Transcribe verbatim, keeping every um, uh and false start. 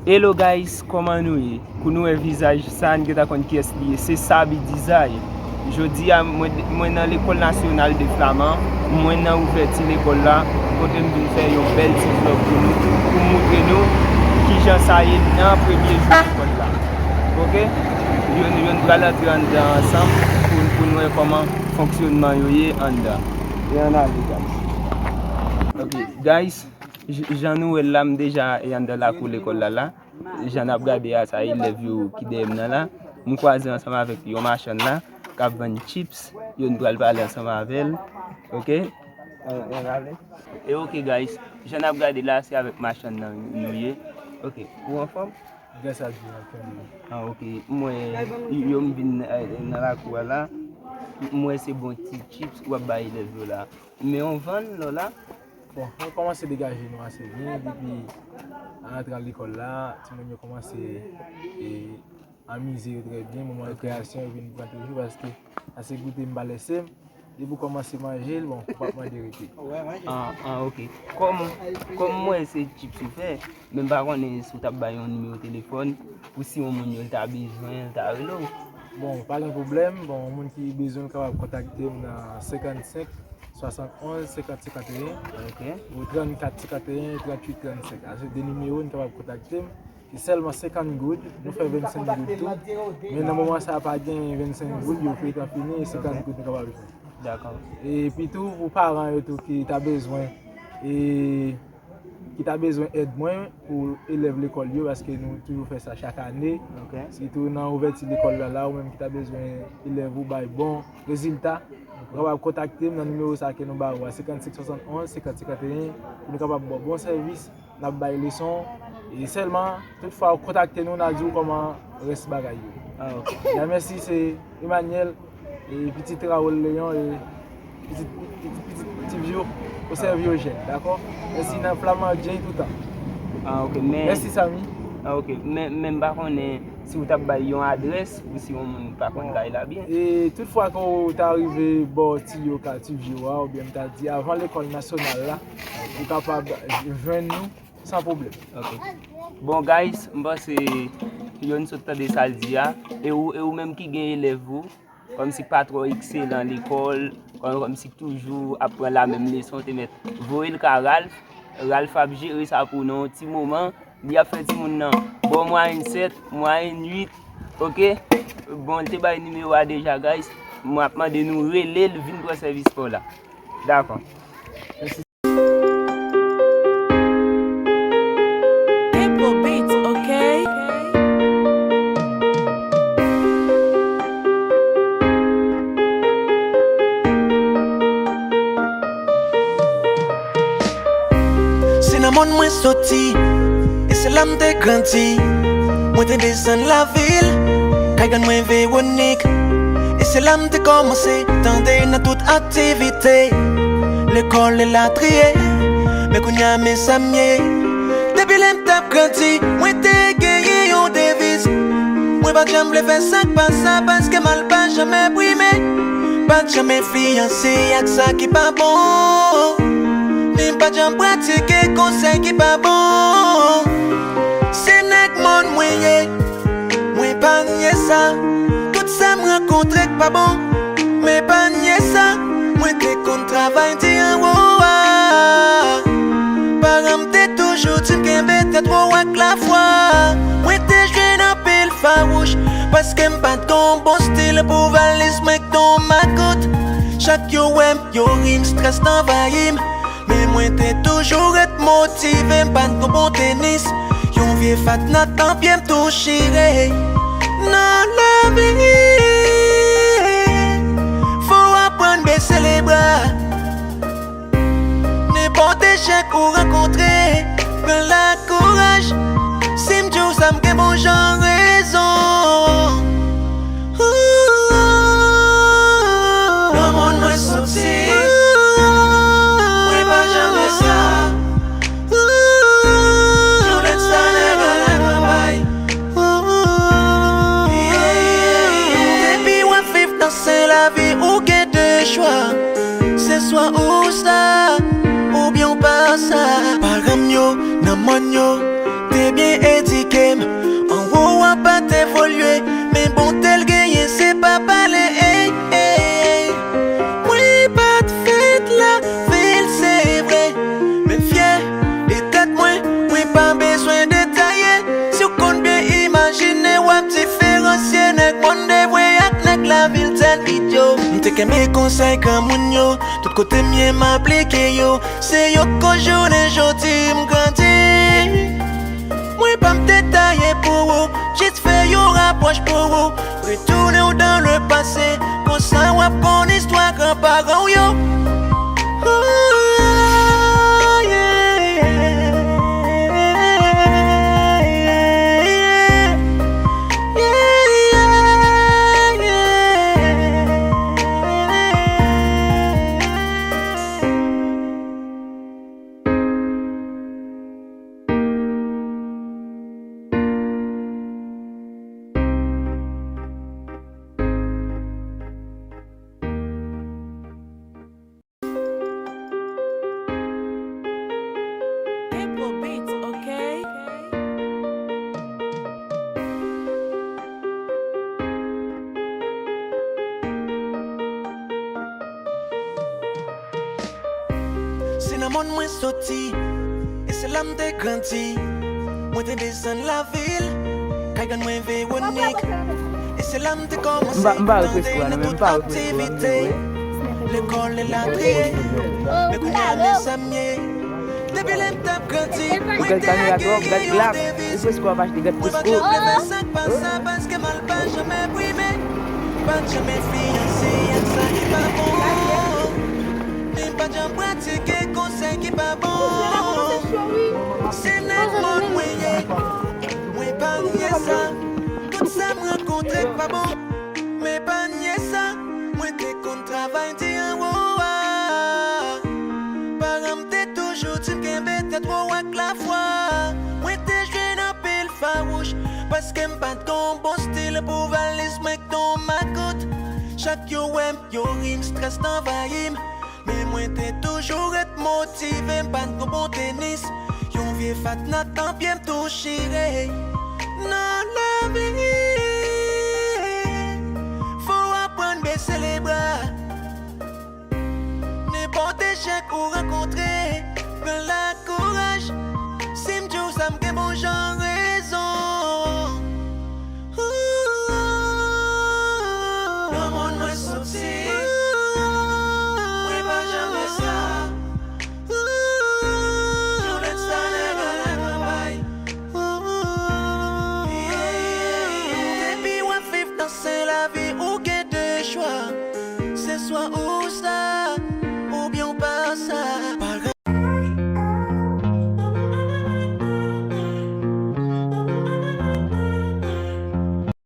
Hello guys, kòman nou ye? Kou nou wè vizaj sa, n gentan konn kiyès li ye. Se Sabi Dizay. Jodi a, mwen, mwen nan Lekòl Nasyonal de Flaman, mwen nan ouvèti lekòl la, kote m vin fè yon bèl ti vlòg pou nou, pou moutre nou kijan sa ye nan premye jou lekòl la. Oke? Yo, yo n pral antre anndan ansanm pou, pou n wè kòman fonksyonman yo ye anndan. E ann ale, guys. Oke, guys, j-, jan nou wè l la, m deja e anndan lakou lekòl la la. Jan n ap gade a, sa elèv yo ki dèyè m nan la. M kwaze ansanm avèk yon machann la k ap vann chips. Yo n pral pale ansanm avè l. Oke? Ann, ann ale. E oke, guys, jan n ap gade la, se avèk machann nan nou ye. Oke, ou anfòm? Gras a Dye, m ap kenbe. Ah, oke. M wè yo m vin, eh, nan lakou a la. M wè se bon ti chips w ap bay elèv yo la. Men yon vann lò la. Bon, nou kòmanse degaje nou ase byen depi antre lekòl la. Timoun yo kòmanse, e, amize yo trè byen. Moman rekreyasyon yo vin pran toujou paske ase goute m pa lese m. Depi w kòmanse manje l, bon, ou p ap mande rete. Ah, ah, oke. Kòm, kòm m wè se chips ou fè, men m pa konnen si w t ap bay yon nimewo telefòn pou si yon moun yo l ta bezwen, l ta rele w. Bon, pa gen pwoblèm. Bon, yon moun ki bezwen l kapab kontakte m nan senkannsenk, swasannonz, senkant, senkanteyen, oke, ou trannkat, senkanteyen, tranntuit, trannsenk. A se de nimewo n kapab kontakte m. Se sèlman senkant goud, nou fè vennsenk goud tou. Men nan moman sa a, pa gen vennsenk goud, yo fè tan fini, e senkant goud nou kapab jwenn. Dakò. Epi tou, pou paran yo tou ki ta bezwen, e, ki ta bezwen èd mwen pou elèv lekòl yo, paske nou toujou fè sa chak ane. Oke. Sitou nan ouvèti lekòl la, la, ou menm ki ta bezwen elèv ou bay bon rezilta, ou kapab kontakte m nan nimewo sa ke nou ba ou a, senkannsenk swasannonz, senkant, senkanteyen, pou nou kapab ba w bon sèvis. N ap bay leson. E sèlman, tout fwa w kontakte nou, n a di w kòman rès bagay yo. Ah, oke. Ya, mèsi, se Emmanuel, e pitit Raoul Léon, e pitit, pitit, pitit Ti Vyo, o sèvi yo jèn, dakò? Mèsi, nan Flaman Djey toutan. Ah, oke, men mèsi, Samy. Ah, oke, men, men m pa konnen si w t ap bay yon adrès ou si yon moun pa konn kay la byen. E tout fwa ke w ta rive bò Ti Yoka, Ti Vyo a, oubyen m ta di avan lekòl nasyonal la, ou kapab jwenn nou san pwoblèm. Ok. Bon, guys, m panse yo n sot tande sa l di a. E ou, e ou menm ki gen elèv ou, kòmsi k pa twò ekselan lekòl, kòm, kòmsi k toujou ap pran lamenm leson, te mèt voye l ka Ralph. Ralph ap jere sa pou nou yon ti moman. Li ap fè timoun nan ba w mwayèn sèt, mwayèn uit, ok? Bon, l te bay nimewo a deja, guys. Mwen ap mande nou rele l vin pran sèvis pa w la. Dakò. Tempo Beats, ok? Se nan mòn mwen soti, e se la m te grandi. Mwen te desann lavil, kay grann mwen Vewonik. E se la m te kòmanse tande nan tout aktivite, lekòl elatriye. Men kounye a, men sa m ye. Depi lè m t ap grandi, mwen te genyen yon deviz. Mwen pa t janm vle fè sa k pa sa, paske mal pa janm enprime. Pa t janm fiyanse ak sa ki pa bon, ni m pa t janm pratike konsèy ki pa bon. Se nèg mòn mwen ye, mwen pa nye sa. Tout sa m rankontre k pa bon, men pa nye sa. Mwen te konn travay di anwo a. Paran m te toujou di m kenbe tèt wo ak lafwa. Mwen te jwenn anpil fawouch, paske m pa t gon bon stil pou valiz mwen k ton makout. Chak yo wè m, yo ri m, strès t anvayi m. Men mwen te toujou ret motive, m pa t gon bon tenis. Yon vye fat nat nan pye m tou chire. Nan lavi, fò w aprann bese lebra. Nenpòt echèk ou rankontre, pran l ak kouraj. Si m di w sa, m gen bon jan rezon. Nan mòn mwen soti, mwen pa janm esklav. Yon lèt sa nèg a la kanpay. Depi w ap viv nan sen lavi, ou gen de chwa. Se swa ou sa, oubyen w pa sa. Paran m yo, nan mòn yo, te Kenbe konsèy granmoun yo, tout kote m ye m aplike yo. Se yo k koz jounen jodi m grandi. Mwen pa m te taye pou ou, jis fè yon rapwòch pou ou. Retounen w dan le pase, konsa w ap konn istwa granparan w yo. Ooh, yeah, yeah, yeah. April Beats, okay? Se nan mòn mwen soti, e se la m te grandi. Mwen te desann lavil, kay grann mwen Vewonik. E se la m te kòmanse tande nan tout aktivite. Lekòl, elatriye. Men kounye a, mezanmi, depi lè m t ap grandi, mwen te akeyi yon deviz. Mwen pa janm leve sa k pa sa, paske mal pa janm enprime. M pa t janm enfiyanse ak sa ki pa bon. Men m pa t janm pratike konsèy ki pa bon. Se nèg mòn mwen ye. Mwen pa nye sa. Tout sa m rankontre k pa bon. Men pa nye sa. Mwen te konn travay di anwo a. Paran m te toujou di m kenbe tèt wo ak lafwa. Mwen te jwenn anpil fawouch, paske m pa t gon bon stil pou valiz mwen k t on makout. Chak yo wè m, yo ri m, strès t anvayi m. Men mwen te toujou ret motive, m pa t gon bon tenis. Yon vye fat nat nan pye m tou chire. Nan lavi, fò w aprann bese lebra. Nenpòt echèk ou rankontre, pran l ak kouraj. Si m di w sa, m gen bon jan rezon. Ooh, nan mòn mwen soti, mwen pa janm wè sa. Ooh, yon lèt sa nèg a la kanpay. Ooh, yeah, yeah, yeah. Depi w ap viv nan sen lavi, ou gen de chwa. Se swa ou